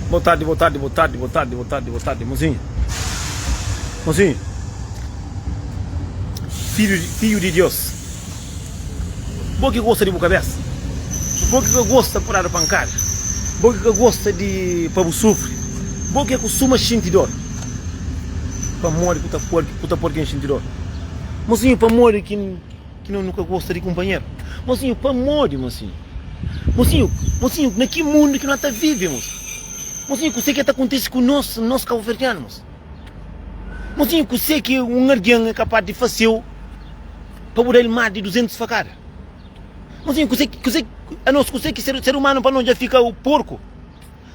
Boa tarde, boa tarde, boa tarde, boa tarde, boa tarde, boa tarde, mozinho. Mozinho. Filho, filho de Deus. Bo ki gosta di bu kabesa. Bo ki ka gosta pa dadu pankada. Bo ki ka gosta di pa bu sufri. Bo ki kustuma xinti dor. Pamodi ku ta poi ku ta poi ken xinti dor? Mozinho, pamodi ki Ki no nu ka gosta di kunpanheru. Mosinhu, pamodi, mosinhu? Mosinhu, mosinhu, na ki mundu ki no ta vive, mosinhu? Mosinhu, kuse ki ta kontise ku nos, nos kabuverdianu, mosinhu? Mosinhu, kuse ki un algen é kapaz di fase-u pa bu da-l más di 200 fakada? Mosinhu, kuse, kuse, anos, kuse ki ser, ser umanu pa nos dja fika porku?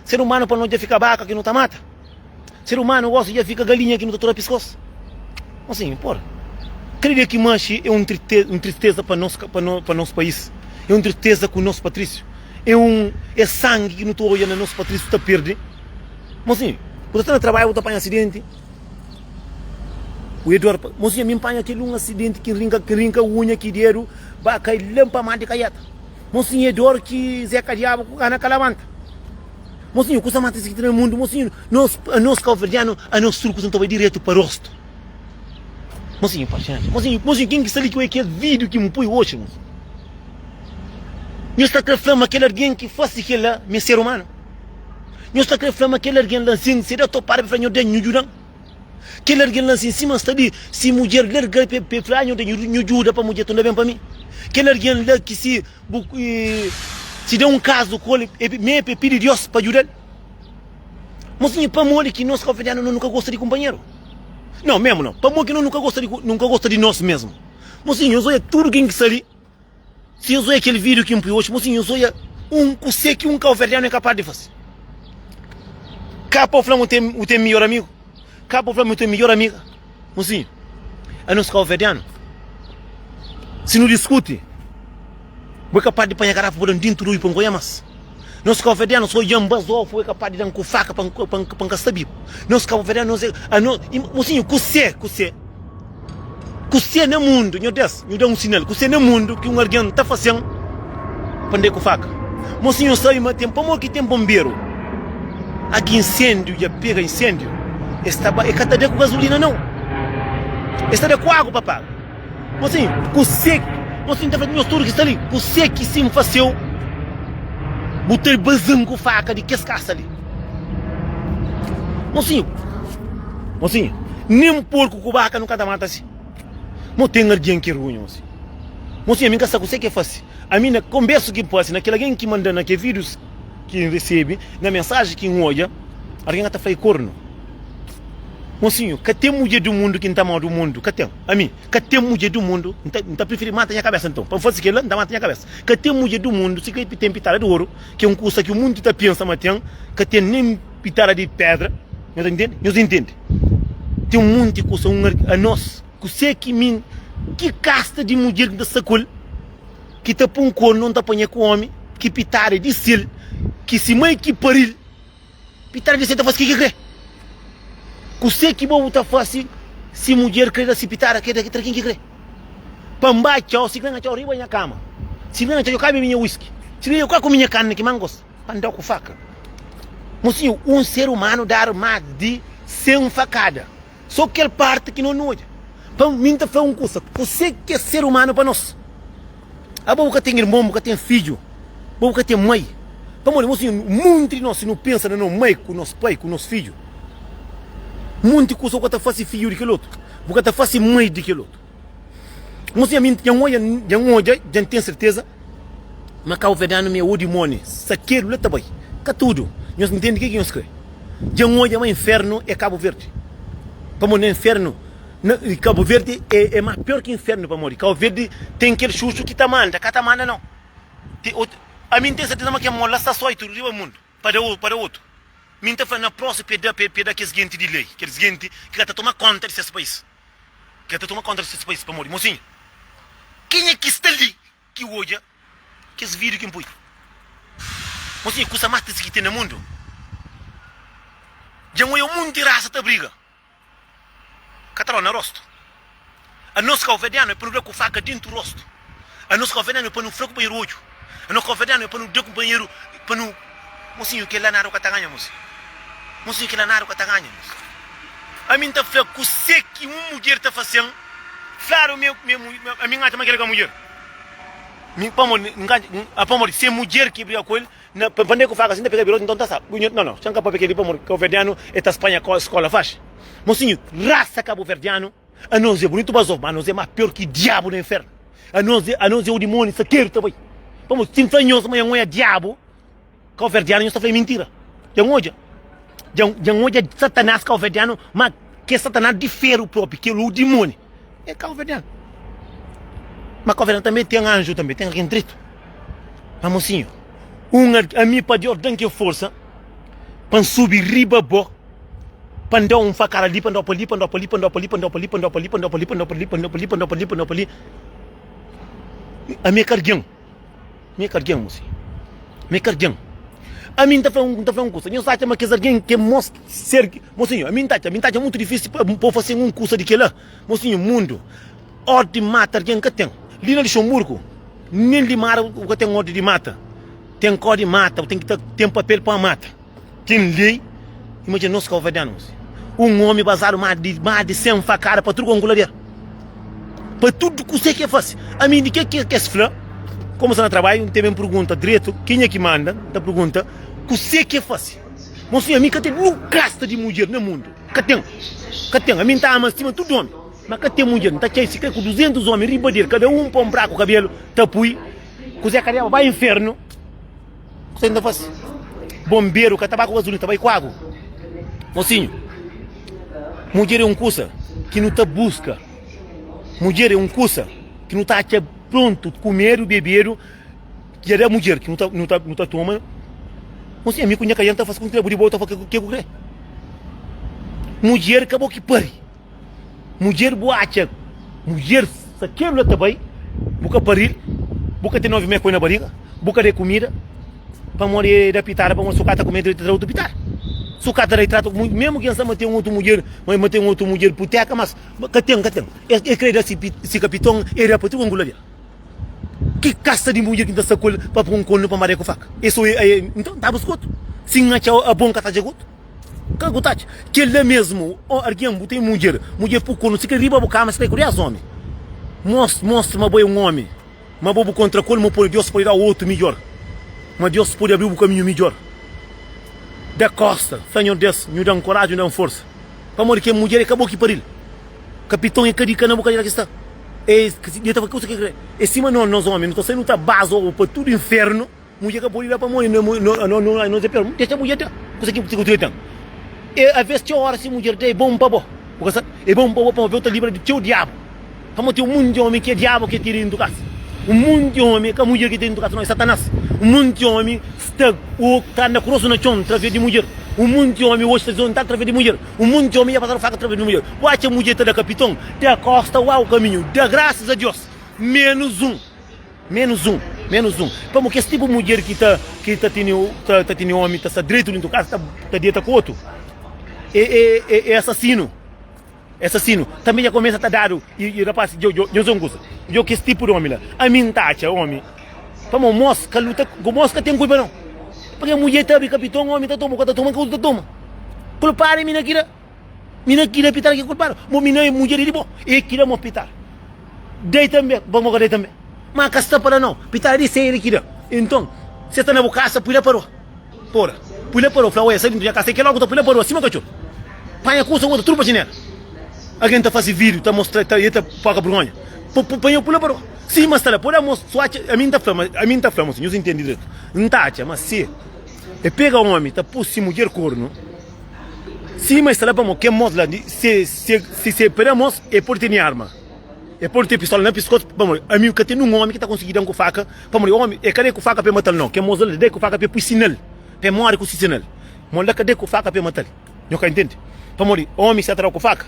Ser umanu pa nos dja fika baka ki nu ta mata? Ser umanu gosi dja fika galinha ki nu ta tura piskos. Mosinhu, porra. Kada dia ki manxi é un un tristeza pa nos pa no pa nos país. É un tristeza ku nos patrísiu. É un é sangi ki nu ta odja na nos patrísiu ta perde. Mosinhu, bu ta sta na trabadju bu ta panha asidenti. Bu é dor pa. Mosinhu, ami N panha kel un asidenti ki N rinka ki N rinka unha ki dedu ba kai la pa mar di kaieta. Mosinhu, é dor ki Zeka Diabu ku gana ka labanta. Mosinhu, kusa más triste ki ten na mundu, mosinhu, nos, anos kauverdianu, anos tudu kusa nu ta bai diretu pa rostu. Mosinhu, paxénxa. Mosinhu, mosinhu, ken ki sta li ki oi kel vídiu ki N pui oxi, mosinhu? Nhos ta kre fla ma kel algen ki fase kel-la ma é ser umanu? Nhos ta kre fla ma kel algen la sin, si da topada pa fla, Nho da, nhu djuda-m? Kel algen la sin, sima sta li, si mudjer larga-l pa el fla, Nho da, nhu djuda pa mudjer torna ben pa mi? Kel algen la ki si. Bu si da un kazu ku el, e me pe pidi Dios pa djudal. Mosinhu, pamodi ki nos kabuverdianu no nu ka gosta di kunpanheru? Nau, mesmu nau. Pamodi ki no nu ka gosta di nu ka gosta di nos mesmu? Mosinhu, nhos oia tudu ken ki sta li. Si nhos oia kel video ki N pui oxi, mosinhu, nhos oia un kuse ki un kabuverdianu é kapas di fasi. Ka pa bu fla ma bu ten midjor amigu, ka pa bu fla ma bu ten midjor amiga. Mosinhu, anos kabuverdianu, si nu diskuti, bo é kapaz di panha garafa bu da-m dintu di odju pa N ka oia mas. Nos kabuverdianu, si odja-m bazofu, bo é kapaz di da-m ku faka pa N ka sta bibu. Nos kabuverdianu, nos é, anos, mosinhu, kusé, kusé, kusé na mundu, nho Deus, nhu da un sinal, kusé na mundu ki un algen ta fase-m pa N da-i ku faka? Mosinhu sabe ma ten, pamodi ki ten bonberu? Aki insendiu dja pega insendiu es ta ba e ka ta da ku gasolina nau es ta da ku agu pa paga Mosinhu kuse mosinhu ta fla nhos tudu ki sta li kuse ki si N faseu bu ta bazan ku faka di kes kasa li Mosinhu mosinhu nen porku ku baka nu ka ta mata si mo ten algen ki runhu mosinhu mosinhu ami N ka sa kuse ke fase ami na konbersu ki N fase na kel algen ki mandan na ke videos ki N resebe, na mensaji ki N odja, algen ka ta fla é kornu. Mosinhu, ka ten mudjer di mundu ki N ta ama di mundu, ka ten. Ami, ka ten mudjer di mundu, N ta, N ta prifiri mata nha kabesa nton. Pa N fase kel-la, N ta mata nha kabesa. Ka ten mudjer di mundu, si ka ten pitada di oru, ki é un kusa ki mundu ta pensa ma ten, ka ten nen pitada di pedra. Nhos ta intende? Nhos intende? Ten munti kusa, un anos, kuse ki mi, ki kasta di mudjer ki N ta sta ku el? Ki ta pun kornu N ta panha ku omi ki pitada di sel ki si mai ki paril pitada di sel ta fasi ki ki kre kuse ki bo bu ta fasi si mudjer kre da si pitada kre da tra kin ki kre pa N ba txau si kre N atxau riba nha kama si kre N atxau yo ka bebe nha whisky si kre yo ka kume nha karni ki ma N gosta pa N dau ku faka mosinhu un ser umanu dadu mas di 100 fakada. So kel parti ki no nu odja. Pa mi N ta fla un kusa, kuse ki é ser umanu pa nos? Abo bu ka ten irmon, bu ka ten fidju, bo bu ka ten mai. Pamodi, mosinhu, munti di nos, si nu pensa na no mai ku nos pai ku nos fidju, munti kusa bu ka ta fase fidju di kel otu, bu ka ta fase mai di kel otu. Mosinhu, ami dja N odja, dja N odja, dja N ten serteza ma kauverdianu mi é o dimoni, sakedu la ta bai. Ka tudu. Nhos ntende ke ki nhos kre. Dja N odja ma infernu é Kabu Verdi. Pamodi na infernu, na Kabu Verdi é, é más pior ki infernu pamodi Kabu Verdi ten kel xuxu ki ta manda, ka ta manda nau. Te, ot, ami N ten serteza ma kel mo la sta só i tudu riba mundu pa da, pa da otu. Mi N ta fla na prósimu pa e da, pa e da kes genti di lei, kes genti ki ka ta toma konta di ses país. Ki ka ta toma konta di ses país pamodi, mosinhu, kenha ki sta li ki odja kes vídiu ki N pui? Mosinhu, kusa más tristi ki ten na mundu, dja N odja un monti rasa ta briga, ka ta da na rostu. Anos kauverdianu é pa nu da ku faka dintu rostu. Anos kauverdianu é pa nu fra kunpanheru odju. Anos kauverdianu é pa nu da kunpanheru, pa nu. Mosinhu, kel-la nada bu ka ta ganha, mosinhu. Mosinhu kila nada ku ka ta ganha mos. Ami nta fla kuse ki un mudjer ta fasen fladu mi ami n atxa ma kila ka mudjer mi pamodi n ka pamodi se mudjer ki briga ku el na pa nde ku faka si nta pega biroti nton ta sa no no xa n ka papia keli pamodi kabuverdianu e ta spanha skola faxi mosinhu rasa kabuverdianu anos e bunitu bazof ma anos e mas pior ki diabu na infernu anos e anos e o dimoni sakeru ta bai pamodi si n fla nhos ma nha oia diabu Kauverdianu nhos ta fla é mintira. Dja N odja. Dja dja N odja Satanás kauverdianu, má ke Satanás di feru propi, kel u dimoni, é kauverdianu. Má kauverdianu tanbe ten anju tanbe, ten algen dretu. Má mosinhu, un ami pa Deus da-m kel forsa pa N subi riba bo, pa N da-u un fakada li, pa N da-u pa li, pa N da-u pa li, pa N da-u pa li, pa N da-u pa li, pa N da-u pa li, pa N da-u pa li, pa N da-u pa li, pa N da-u pa li, pa N da-u pa li, pa N da-u pa li. Ami é ka algen. Mi é ka algen, mosi. Mi é ka algen. Ami N ta fla un, N ta fla un kusa. Nhos atxa ma kes algen ki é mos ser. Mosinhu, ami N ta atxa, mi N ta atxa mutu difísil pa pa fase un kusa di kel-la. Mosinhu, mundu, órdi di mata algen ka ten. Li na Luxemburgu, nen di mara bu ka ten órdi di mata. Ten kó di mata, bu ten ki ta ten papel pa mata. Ten lei, imajina nos kauverdianu, un omi bazadu ma di ma di 100 fakada pa tudu kongulader, pa tudu kuse ki e fasi. Ami di ke ki es fla, komu sta na trabadju, N tene N pergunta dretu kenha ki manda, N ta pergunta kuse ki e fasi. Mon sinhor, ami ka ten nun kasta di mudjer na mundu, ka ten, ka ten. Ami N ta ama sima tudu omi, ma ka ten mudjer. N ta txai si kre ku 200 omi riba del, kada un pa un braku kabelu ta pui kuse ka deba bai infernu. Kuzê ki N ta fase? Bonberu ka ta ba ku gazulina, ta bai ku agu. Mosinhu, mudjer é un kusa ki nu ta buska. Mudjer é un kusa ki nu ta atxa prontu, kumedu, bebedu, dja da mudjer ki nu ta, nu ta, nu ta toma. Mosinhu, ami ku nha kaian ta fase ku N kre, bu di bo ta fase ke ku kre. Mudjer ka bo ki pari. Mudjer bu atxa mudjer sakedu la ta bai bu ka paril bu ka ten 9 mes poi na bariga bu ka da kumida pamodi e da pitada pamodi su ka ta kume dretu ta da otu pitada su ka ta da tratu mesmu ki N sta ma ten otu mudjer ma ten otu mudjer puteka mas ka ten ka ten e kre da si kapiton e da pa tudu angula dia ki kasta di mudjer ki N ta sta ku el pa pun kornu pa mare ku faka e so e nton ta buska otu si N atxa abon ka ta atxa otu. Ka bu ta atxa kel-la mesmu. Ó algen, bu ten mudjer, mudjer pui kornu, si ka riba bu kama, si ka ku 10 omi. Mostra ma bo é un omi, ma bo bu kontra ku el, ma pode Deus pode da-u otu midjor, ma Deus pode abri-u bu kaminhu midjor. Da kosta, fla Nhordes, Nhu da-m koraji, nhu da-m forsa. Pamodi kel mudjer é ka bo ki pari-l. Kapiton é ka di ka na bu kadera ki sta. É, e ta fla kusa ki kre. É sima nos omi, nu ta sai nu ta baza obu pa tudu infernu. Mudjer ka pode da pamodi nos é pior. Dexa mudjer da kusa ki bu ten. E aves txeu ora si mudjer da é bon pa bo. Bu ka sabe? É bon pa bo pamodi bo ta libra di txeu diabu. Pamodi ten un monti omi ki é diabu ki ten dentu kasa. Un monti omi é ka mudjer ki ten dentu kasa no, é satanas. Un monti omi sta ta anda ku rostu na txon traves di mudjer. Un monti omi oji sta dizontadu traves di mudjer. Un monti omi dja pasadu faka traves di mudjer. Bu atxa mudjer ta da kapiton, da kosta, uau kaminhu. Da grasas a Dios. Menus un. Menus un, menus un. Pamo kes tipu mudjer ki ta ki ta tene ta, ta tene omi ta sta dretu dintu kasa ta, ta deta ku otu e, e, e, e asasinu. E asasinu. Tanbe dja kumesa ta dadu i, i rapaz, djo, djo, djo un kusa. Djo kes tipu di omi la. Ami N ta atxa omi. Pamo mos ka luta, mos ka ten kulpa nau. Pake mudjer ta abri kapiton, omi ta toma, ka ta toma, ka otu ta toma. Kulpadu e mina kila. Mina kila pitar ki kulpadu. Bo mina e mudjer di bo. E kila mo pitar. Dei tanbe, bo mo ka dei tanbe. Ma ka sta pa da nau. Pitar di se el ki da. Inton, se sta na bu kasa, pui la pa rua. Pora, pui la pa rua. Fla, oia, sai dintu nha kasa. E kel ora ku ta pui la pa rua, sima katxor. Panha kusa, bota tudu pa xinela. Algen ta fasi video, ta mostra, ta, e ta poka burgonha. Panha, pui la pa rua. Sima sta la, pode mos, su atxa, ami N ta fla, ma, ami N ta fla, mosi, nhos intendi dretu. N ta atxa ma si e pega omi ta pui si mudjer kornu, Sima e sta la pamo ken mos la se se si se peda mos e pode tene arma e pode ten pistola na piskos pamodi ami ka ten nun omi ki ta konsigi dan ku faka pamodi omi e ka dai ku faka pa e matal no ken mos la dai ku faka pa e pui sinal pa e mori ku si sinal mo la ka dai ku faka pa e matal nho ka intende pamodi omi sa ta dau ku faka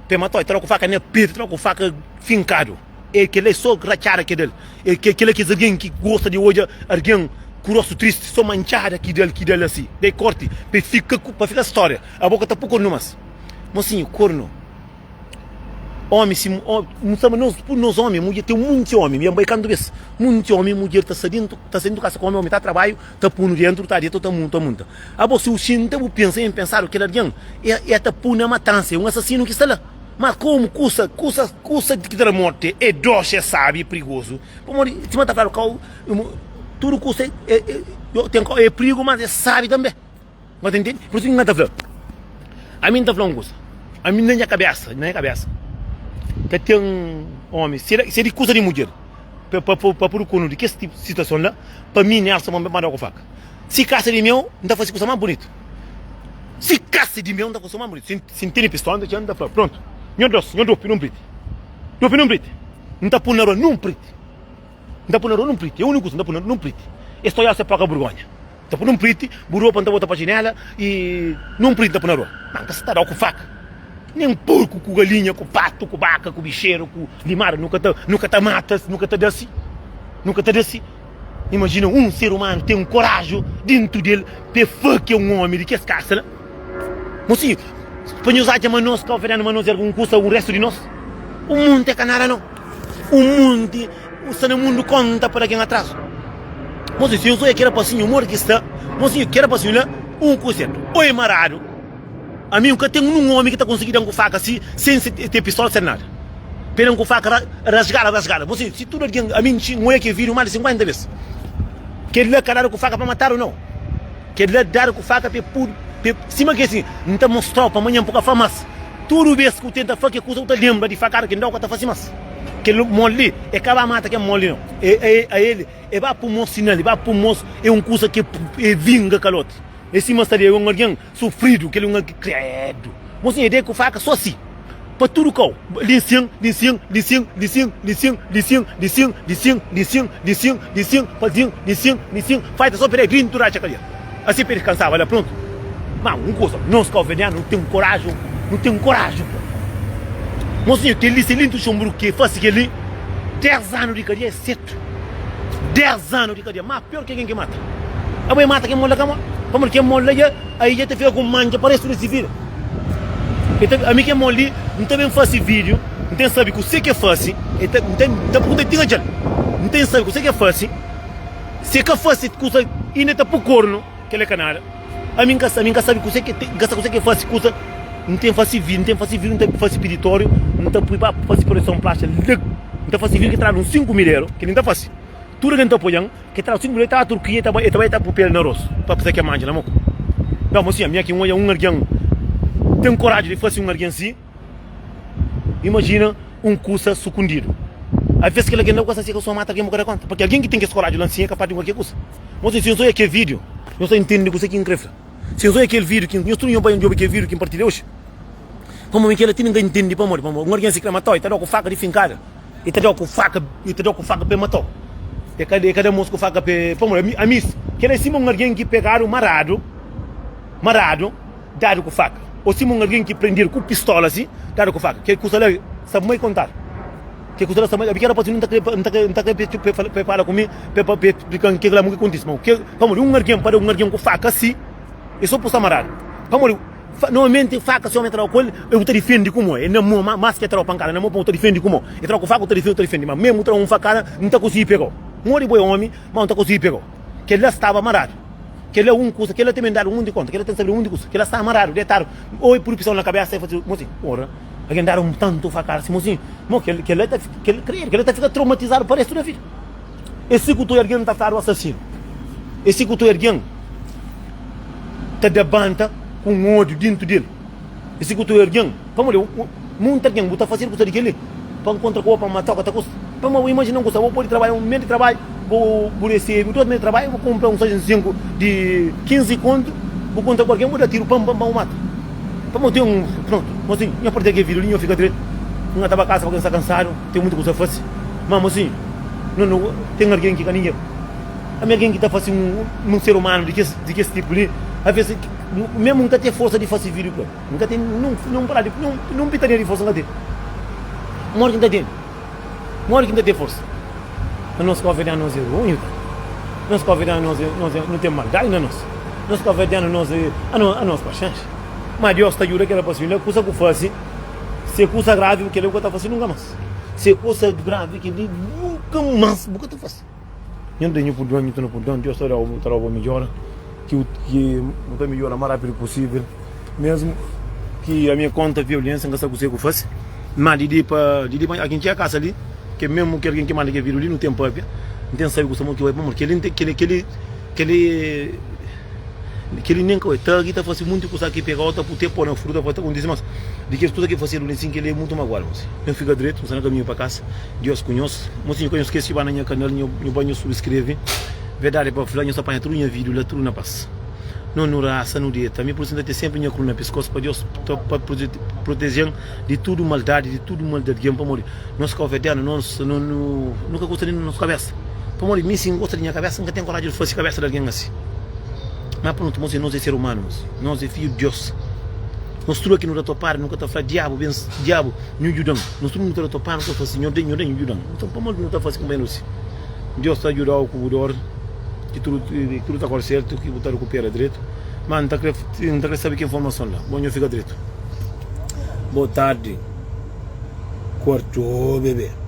pa e matau e ta dau ku faka na petu e ta dau ku faka finkadu. É kel-la é sô ratxada ki da-l. É kel-la kes algen ki gosta di odja algen ku rostu tristi, sô mantxada ki da-l, ki da-l asi. Da-i kórti pa e fika ku, pa fika stória. Abo ka ta pô kornu más. Mosinhu, kornu, ómi si, nu sta ma nos, pur nos ómi, mudjer, ten munti ómi, mi dja N bai kantu bês. Munti omi i mudjer ta sta dentu, ta sta dentu kasa ku omi, omi ta trabadju, ta punu dentu, ta deta, ta munta, munta. Abo si bu sinta bu pensa en pensadu kel algen e e ta pui na matansa, e un asasinu ki sta la. Ma komu kusa, kusa, kusa ki ta da morti e doxi, e sabi, e prigozu. Pamodi sima ta fladu kau, tudu kusa e e ten kau e prigu mas e sabi tanbe. Bo ta intende? Pur isu ki N ta fla, ami N ta fla un kusa, ami na nha kabésa, na nha kabésa, ka ten ómi, si é di kusa di mudjer, pa pa pudi konu di kes tipu situason la, pa mi Nelson pa manda ku faka. Si kasa di meu, N ta fasi kusa más bunitu. Si kasa di meu, N ta fasi kusa más bunitu. Si N tene pistola, N ta txega, N ta fla, prontu, nho dos, nho dopi nun priti, dopi nun priti, N ta pui na rua nun priti, N ta pui na rua nun priti, é úniku kusa, N ta pui na rua nun priti. Es ta oiá se poka burgonha. Ta pui nun priti, bu ropa N ta bota pa jinela i nun priti N ta pui na rua. Ma N ka sa ta dau ku faka, nen porku ku galinha, ku patu, ku baka, ku bixeru, ku limária. Nu ka ta, nu ka ta mata, nu ka ta da si, nu ka ta da si. Imajina un ser umanu ten koraju dentu del pa e fakia un omi di kes kasa la. Mosinhu, pa nhos atxa ma nos kauverdianu ma nos é algun kusa, un restu di nos? Un munti é ka nada nau. Un munti sta na mundu konta pa da ken atrazu. Mosinhu, si nhos oia kel rapasinhu modi ki sta, mosinhu, kel rapasinhu la, un ku sertu, o é maradu, ami N ka ten nun omi ki ta konsigi da-m ku faka si, sen se ten pistola, sen nada. Pa e da-m ku faka rasgada, rasgada. Mosinhu, si tudu algen, ami N oia kel vídiu más di 50 bes, kel la ka dadu ku faka pa matadu nau. Kel-la dadu ku faka pa e pudu, pa e, sima ki asin, N ta mostrau pa manhan bu ka fla mas. Tudu bes ki bu tenta fla ke kusa, bu ta lenbra di fakada ki N dau, ka ta fasi mas. Kel mol li, e ka ba mata kel mol li nau. E, e, a el, e ba pu mos sinal, e ba pu mos, e un kusa ki e vinga kaloti. E sima sta li, e un algen sufridu, kel un algen, kredu! Mosinhu, e dai ku faka so si. Pa tudu kau, li nsin, li nsin, li nsin, li nsin, li nsin, li nsin, li nsin, li nsin, li nsin, li nsin, li nsin, pa nsin, li nsin, li nsin, faita so pera grintu ratxa kalia. Asi pa e diskansaba la prontu. Ma un kusa, nos kauverdianu nu ten koraju, nu ten koraju pa. Mosinhu, kel li, se li ntuxonburu ke fasi kel li, 10 anu di kadia é setu. 10 anu di kadia, ma pior ki algen ki mata. Abo e mata ken mola ka mora? Pamodi ken mola dja, ai dja ta fika ku mantxa pa restu di si vida. E ta, ami ke mon li, N ta ben fase vídiu, N ten sabe kuse ke fase, e ta, N ta, N ta pergunta tinha djal, N ten sabe kuse ke fase, se ka fase kusa inda e ta pu kornu, kel é ka nada, ami N ka ami N ka sabe kuse ke, N ka sabe kuse ke fase kusa, N ten fase vídiu, N ten fase vídiu, N ta fase peditóriu, N ta pui pa fase produson plástika, N ta fase vídiu ke tradu un 5 mil eru, kel-li N ta fase, tudu algen ta apoian. Ke tra 5 mil, e ta Turkia, e ta bai, e ta bai, e ta pu pele na rostu pa psa ke manja na mo. Nau, mosinha, mi aki N oja un algen ten koraju di fasi un algen si, imajina un kusa sukundidu. Aves kel algen la bu ka sa si e ka suma mata algen bu ka da konta, pake algen ki ten kes koraju la nsin e kapas di kualker kusa. Mosinha, si nhos oja kel video, nhos ta intende kuse ki N kre fla. Si nhos oja kel video ki nhos tudu nhos bai djobe kel video ki N partilha oji, pamodi kel la ti nin ka intende pamodi, pamodi un algen si kre matau e ta dau ku faka di finkada. E ta dau ku faka, e ta dau ku faka pa e matau. E ka, e ka da mos ku faka pa e, pamodi ami, amis, kel-la é sima un algen ki pegadu maradu, maradu, dadu ku faka, ô sima un algen ki prendedu ku pistola si, dadu ku faka. Kel kusa la sta mai kontadu. Kel kusa la sta mai, abi kel rapasinhu n ta kre, n ta kre, n ta kre pa e fala, pa e fala ku mi, pa e, pa e splika-m ke la mu ki kontise. Ma ke, pamodi un algen pa da un algen ku faka si, e so pu sta maradu. Pamodi. Normalmenti faka si omi ta dau ku el, bu ta difendi ku mo, e na mo, mas ki e ta dau pankada na mo, bu ta difendi ku mo, e ta dau ku faka bu ta difendi, bu ta difendi, ma mesmu bu ta dau un fakada, N ta konsigi pegau. N odi bo e omi, ma N ta konsigi pegau. Kel-la staba maradu. Kel-la un kusa, kel-la ta ben dadu un di konta, kel-la ten sabidu un di kusa, kel-la staba maradu, detadu, oi pudi pisau na kabesa, e fasi, mosi, ora, algen dadu un tantu fakada si, mosi, mo, kel-la ta, kel, kredu, kel-la ta fika traumatizadu pa restu da vida. E si ku toi algen ta fladu asasinu. E si ku toi algen ta da banta ku un ódiu dintu di el. E si ku toi algen, pamodi munti algen bu ta fasedu kusa di kel-li pa nkontra ku bo, pa matau, ka ta kusta. Pamodi bu imajina un kusa, bo pode trabadja un mês di trabadju, bu bu resebe dos mês di trabadju, bu kunpra un 605 di 15 kontu, bu kontra ku algen, bu da tiru, pam pam pam, bu mata. Pamodi ten un, prontu, mosinhu, nha partilha kel vídiu li, nho fika dretu. N ka ta ba kasa pabia N sta kansadu, ten munti kusa fasi. Ma mosinhu, no no ten algen ki ka ningen. Ami algen ki ta fasi un un ser umanu di kes di kes tipu li, aves mesmu N ka ten forsa di fasi vídiu ku el. N ka ten nun nun parada di nun nun pitadinha di forsa N ka ten. Modi ki N ta ten? Modi ki N ta ten forsa? Anos kabuverdianu nos é runhu ta. Nos kabuverdianu nos é nos é nu ten maldadi na nos. Nos kabuverdianu nos é anos anos paxénxa. Ma Deus ta djuda kel rapasinhu la kusa ku fasi si é kusa gravi kel-li bu ka ta fasi nunka mas. Si é kusa gravi kel-li nunka mas bu ka ta fasi. Nho da nhu purdon, nhu ta da purdon, Deus ta da-u, ta da-u bo midjora, ki ki bu ta midjora más rápidu pusível, mesmu ki ami é kontra violênsia, N ka sabe kuzê ku fase, má di li pa di li pa algen txega kasa li, ke mesmu kel algen ki manda kel vídiu li, nu ten pâpia, N ten sabe kusa mo ki bai, pamodi kel-li kel-li kel-li kel-li Kel-li nen ka oi. Ta ki ta fase munti kusa ki pega-u ta pu-te po na fruta pa ta kontise mas di kes kusa ki fasedu li sin kel-li é mutu maguadu mosi. Nhos fika dretu, N sta na kaminhu pa kasa. Dios ku nhos. Mosi nhu ka nhos skese ba na nha kanal nhu nhu ba nhu subskreve. Verdadi pa fla nhos ta panha tudu nha vídiu la tudu na pas. No nu rasa nu deta. Mi pur isu N ta ten senpri nha kru na piskos pa Dios ta pa proteje-m di tudu maldadi di tudu mal di algen pamodi nos kauverdianu nos no nu nu ka gosta di nos kabesa. Pamodi mi si N gosta di nha kabesa N ka ten koraji di fase kabesa di algen asi. Má prontu, mos é nos é ser umanu, mos. Nos é fidju di Deus. Nos tudu aki nu ta topadu, nu ka ta fla diabu ben, diabu nhu djuda-m. Nos tudu nu ta topadu, nu ta fla si, Nho da, nho da, nhu djuda-m. Nton, pamodi nu ta fase kunpanheru si? Deus ta djuda-u ku bu dor, ki tudu, ki tudu ta kore sertu, ki bu ta rekupera dretu. Má N ta kre, N ta kre sabe ki informason la. Bon, nho fika dretu. Bo tardi, kuartu, bebe.